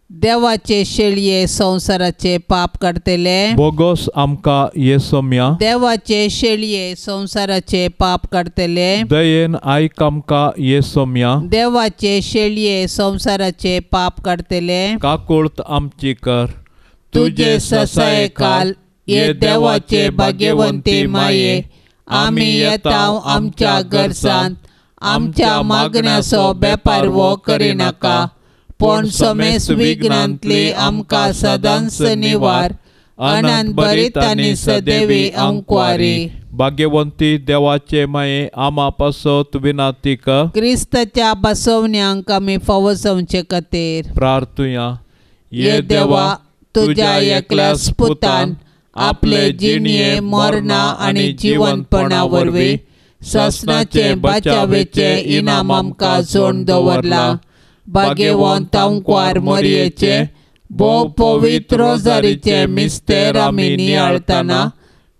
देवाचे शेळये संवसाराचे पाप काडटले बोगोस आमकां येसोम्या. देवाचे शेळये संवसाराचे पाप काडटले दयेन आयक आमकां येसोम्या. देवाचे शेळये संवसाराचे पाप काडटले काकुळत आमची कर. तुजे ससायकाल ये देवाचे भाग्यवंती माये आमी येता आमच्या गरजांत आमच्या मागण्याचो बेपारवो करिनाका पूण समेस विघ्नांतली आमकां सदांच निवार. अनंत बरीत आनी सदैवी अंकवारी. भाग्यवंती देवाचे माये आमा पासत विनाती कर. क्रिस्ताच्या बसवण्यांक आमी फावो जावचे खातीर प्रार्थुया. ये देवा तुज्या एकल्याच पुतान आपले जिणये मरणा आनी जिवंतपणा वरवीं सासणाचे बचावेचे इनाम आमकां जोडून दवरलां. भाग्यवंत अंकवार मोरयेचे भोव पवित्र रोजारीचे मिस्तेर आमी नियाळतना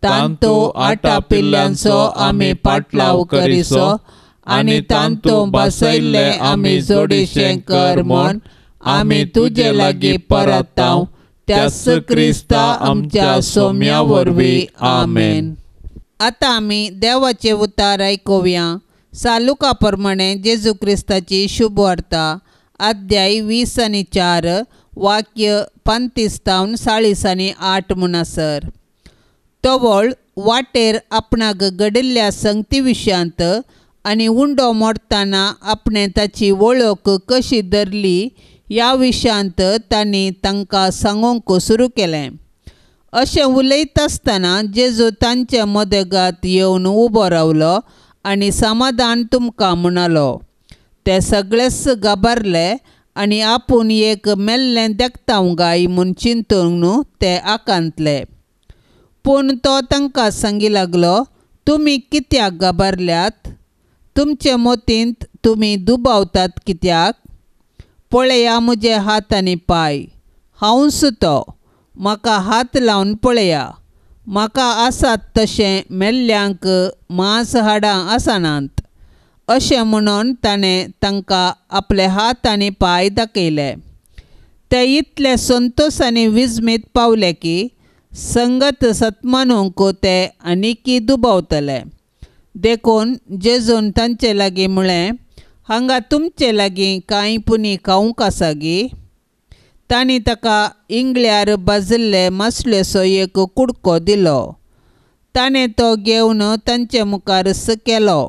तांतू आटापिल्ल्यांचो आमी पाटलाव करिसो आनी तांतू बसयल्ले आमी जोडीशें कर म्हूण आमी तुजे लागीं परताव त्याच क्रिस्ता आमच्या सोम्या वरवीं. आमेन. आतां आमी देवाचे उतार आयकुया. सालुका प्रमाणे जेजू क्रिस्ताची शुभ वार्ता अध्याय 20 आनी 4 वाक्य 35 तावन 40 आनी 8 म्हणसर. तवळ वाटेर आपणाक घडिल्ल्या संगती विशयांत आनी उंडो मोडटना आपणें ताची वळख कशी धरली ह्या विशयांत तांणी तांकां सांगूंक सुरू केलें. अशें उलयता आसतना जेजू तांचे मदगात येवन उबो रावलो आनी समाधान तुमकां म्हणालो. ते सगळेच घाबरले आनी आपूण एक मेल्लें देखता गाय म्हूण चिंतून ते आकांतले. पूण तो तांकां सांगी लागलो, तुमी कित्याक घाबरल्यात? तुमचे मतींत तुमी दुबावतात कित्याक? पळया म्हजे हात आनी पांय, हांवूच तो. म्हाका हात लावन पळया. म्हाका आसात तशें मेल्ल्यांक मांस हाडां आसनात. अशें म्हणून ताणें तांकां आपले हात आनी पांय दाखयले. ते इतले संतोश आनी विजमीत पावले की संगत सतमानूंक ते आनीकी दुबावतले. देखून जेजून तांचे लागीं म्हळें, हांगा तुमचे लागीं कांय पुनी खावंक आसा गी? तांणी ताका इंगळ्यार भाजिल्ले मासलेचो एक कुडको दिलो. ताणें तो घेवन तांचे मुखार केलो.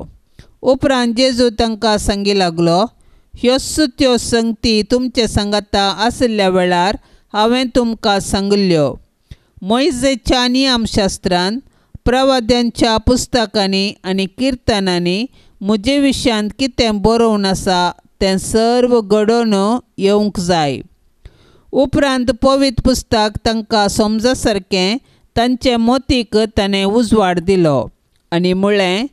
उपरांत जेजू तांकां सांगी लागलो, ह्योच त्यो संगती तुमचे सांगाता आशिल्ल्या वेळार हांवें तुमकां सांगिल्ल्यो. मोयजेच्या नियमशास्त्रान, प्रवाद्यांच्या पुस्तकांनी आनी किर्तनांनी म्हजे विशयांत कितें बरोवन आसा तें सर्व घडोवन येवंक जाय. उपरांत पवित्र पुस्तक तांकां समजा सारकें तांचे मोतीक ताणें उजवाड दिलो आनी म्हळें,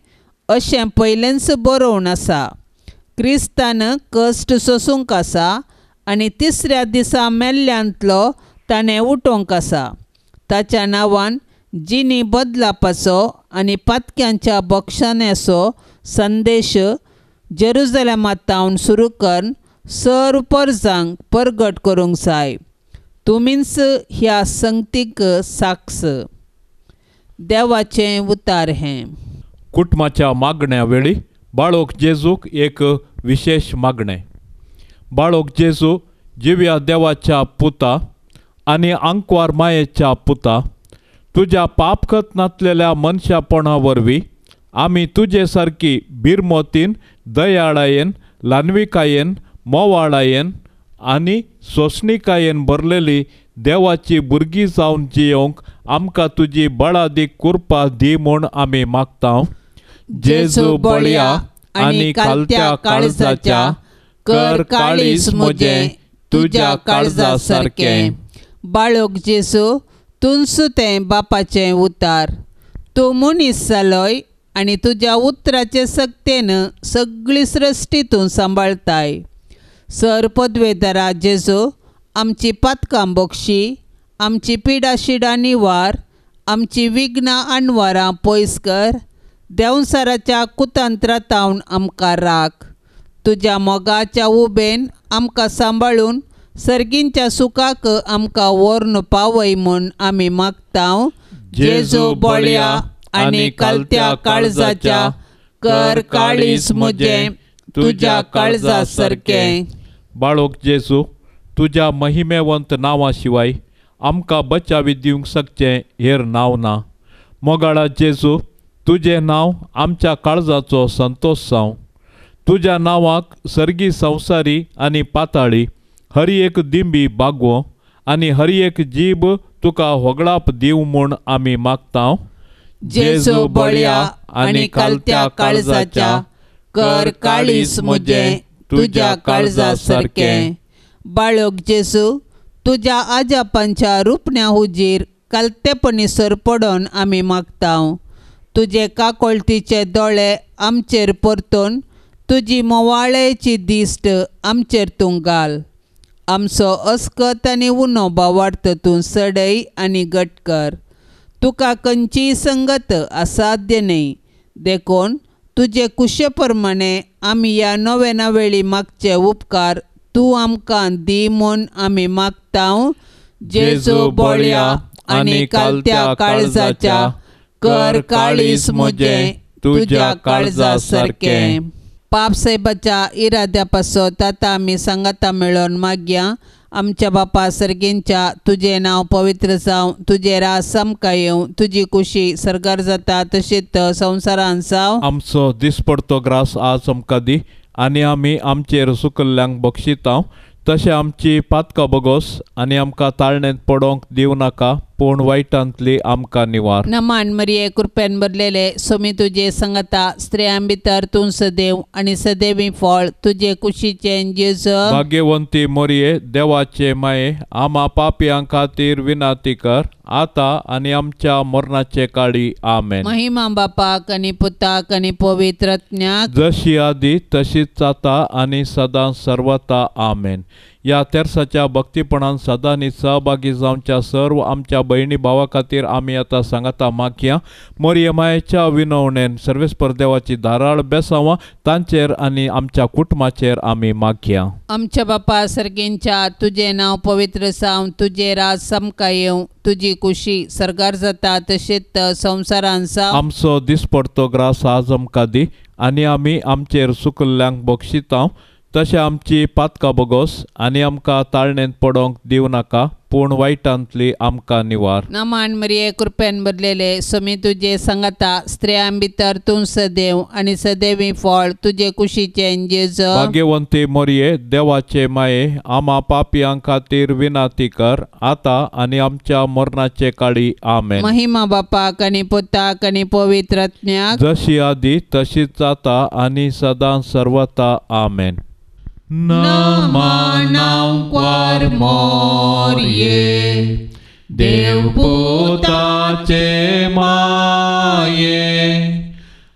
अशें पयलेंच बरोवन आसा, क्रिस्तान कश्ट सोसूंक आसा आनी तिसऱ्या दिसा मेल्ल्यांतलो ताणें उठोवंक आसा. ताच्या नांवान जिणी बदलापाचो आनी पातक्यांच्या बक्षाण्याचो संदेश जेरुजलेमांत सुरू करून सर्व परजांक परगट करूंक जाय. तुमीच ह्या संगतीक साक्ष. देवाचें उतार हें. कुटुंबाच्या मागण्या वेळी बाळोक जेजूक एक विशेश मागणें. बाळोक जेजू जिव्या देवाच्या पुता आनी आंकवार मायेच्या पुता, तुज्या पापकत नासलेल्या मनशापणा वरवीं आमी तुजे सारकी बिरमोतीन, दयाळायेन, ल्हानविकायेन, मोवाळायेन आनी सोंसणिकायेन भरलेली देवाची भुरगीं जावन जियोवंक आमकां तुजी बळादीक कृपा दी म्हूण आमी मागता. जेजू बळया आनी खालत्या काळजाच्या, कर काळीज म्हजें तुज्या काळजा सारकें. बाळोक जेजू, तुंसू तें बापाचें उतार. तूं मनीस जालोय आनी तुज्या उतराचे सक्तेन सगळी सृश्टी तूं सांबाळताय. सर पदवेदारा जेजू, आमची पातकां बक्षी, आमची पिडाशिडां निवार, आमची विघ्नां अणवारां पयस कर. देंवसाराच्या कुतंत्रातावन आमकां राख. तुज्या मोगाच्या उबेन आमकां सांबाळून सर्गींच्या सुखाक आमकां व्हरून पावय म्हूण आमी मागता. जेजू बळया आनी कालत्या काळजाच्या, कर काळीज म्हजें तुज्या काळजा सारकें. बाळोक जेजू, तुज्या महिमेवंत नांवा शिवाय आमकां बचावी दिवंक शकचें हेर नांव ना. मोगाळा जेजू, तुजें नांव आमच्या काळजाचो संतोश जावं. तुज्या नांवाक सर्गी संवसारी आनी पाताळी हर एक दिंबी बागवो आनी हर एक जीब तुका होगळाप दिवं म्हूण आमी मागता. जेजू बळया आनी कालत्या काळजाच्या, कर काळीज म्हजें तुज्या काळजा सारकें. बाळोक जेजू, तुज्या आजापांच्या रुपण्या हुजीर कालतेपणी सरपडोन आमी मागता. तुजे काकोळतीचे दोळे आमचेर परतून तुजी मोवाळेची दिश्ट आमचेर तूं घाल. आमचो अस्कत आनी उणो भावार्थ तूं सडय आनी घट कर. तुका खंयचीय संगत असाध्य न्हय, देखून तुजे कुशे प्रमाणे आमी ह्या नव्या वेळी मागचे उपकार तूं आमकां दी म्हूण आमी मागता. जेजू बळया आनी कालत्या काळजाच्या, कर काळीज म्हजें तुज्या काळजा सारकें. पाप साहेबाच्या इराद्या पासत आतां आमी सांगाता मेळोवन मागया. आमच्या बापा सर्गींच्या, तुजें नांव पवित्र जावं, तुजें राज आमकां येवं, तुजी कुशी सर्गार जाता तशीच संवसारांत जावं. आमचो दिसपडतो ग्रास आज आमकां दी आनी आमी आमचेर सुकल्ल्यांक बक्षिता तशें आमची पातकां बगोस आनी आमकां ताळणेंत पडोवंक दिवं नाका, पूण वायटांतली आमकां निवार. नमान मरिये, कृपेन भरलेले, सोमी तुजे संगता, स्त्रियां भितर तूं सदैव आनी सदैवी फळ तुजे कुशीचें जेजू. भाग्यवंती मरिये, देवाचे माये, आमा पापयां खातीर विनाती कर आतां आनी आमच्या मरणाचे काळी. आमेन. महिमा बापाक आनी पुताक आनी पवित्र आत्म्याक, जशी आदी तशीच आतां आनी सदां सर्वता. आमेन. ह्या तेर्साच्या भक्तीपणान सदांनी सहभागी जावच्या सर्व आमच्या भयणी भावा खातीर आमी आतां सांगाता मागया. मोरये मायेच्या विनवणेन सर्वेस्पर देवाची धाराळ बेसांवां तांचेर आनी आमच्या कुटुंबाचेर आमी मागया. आमच्या बापा सर्गींच्या, तुजें नांव पवित्र जावं, तुजें राज आमकां येवं, तुजी कुशी सर्गार जाता तशीच संवसारांत जावं. आमचो दिसपडतो ग्रास आज आमकां दी आनी आमी आमचेर सुकल्ल्यांक बक्षिता तशें आमची पातकां बगोस आनी आमकां ताळणेंत पडोवंक दिवं नाका, पूण वायटांतली आमकां निवार. नमान मरिये कृपेन भरलेले स्वामी तुजे सांगाता, स्त्रियां भितर तूं सदैव आनी सदैवी फळ तुजे कुशीचें जेजू. भाग्यवंती मरिये देवाचे माये, आमा पापयां खातीर विनाती कर आतां आनी आमच्या मरणाचे काळी. आमेन. महिमा बापाक आनी पुताक आनी पवित्र आत्म्याक, जशी आदी तशीच आतां आनी सदां सर्वता. आमेन. नमनांक्वार मोरये देवपुताचे माये,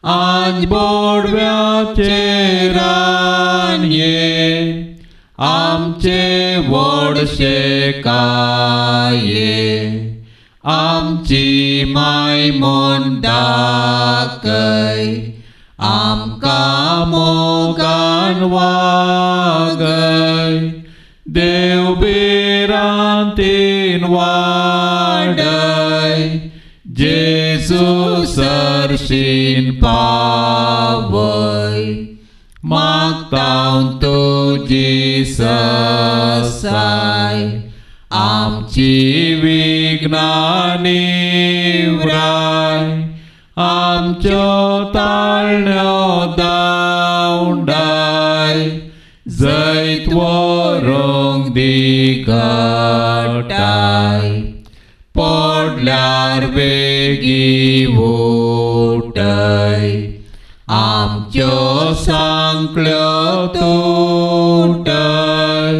आज बोडव्याचे रानये आमचे व्हडशे काये, आमची माय म्हूण दाखय आमकां मोगान वागय, देव भिरांतीन वाडय, जेजू सरशीन पावय, मागता तुजी ससाय आमची विघ्नां निवराय, आमच्यो ताळण्यो दावंडाय, जैत व्हरूंक दी घटाय, पडल्यार बेगी उठय, आमच्यो सांकळ्यो तुटय,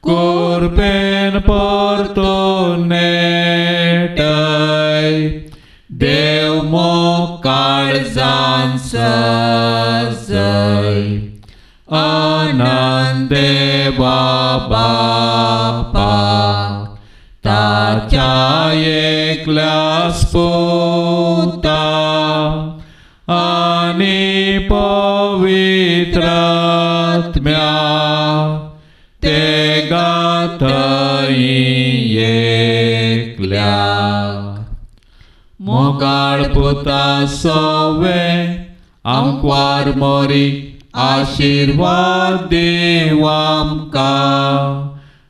कुरपेन परतून नेटय, देव मोग काळजान सजय, अनंत देवा बापाक ताच्या एकल्या पुता आनी पवित्र आत्म्या ते गाथई एकल्या. मोगाळ पुता सोवे आमक्वार मोरी आशीर्वाद देव आमकां,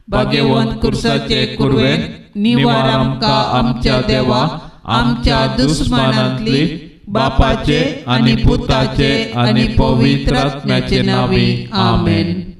भाग्यवंत कुर्साचे कुरवेन निवार आमकां आमच्या देवा, आमच्या दुस्मानांतली बापाचे आनी पुताचे आनी पवित्र आत्म्याचे नांवी. आमेन.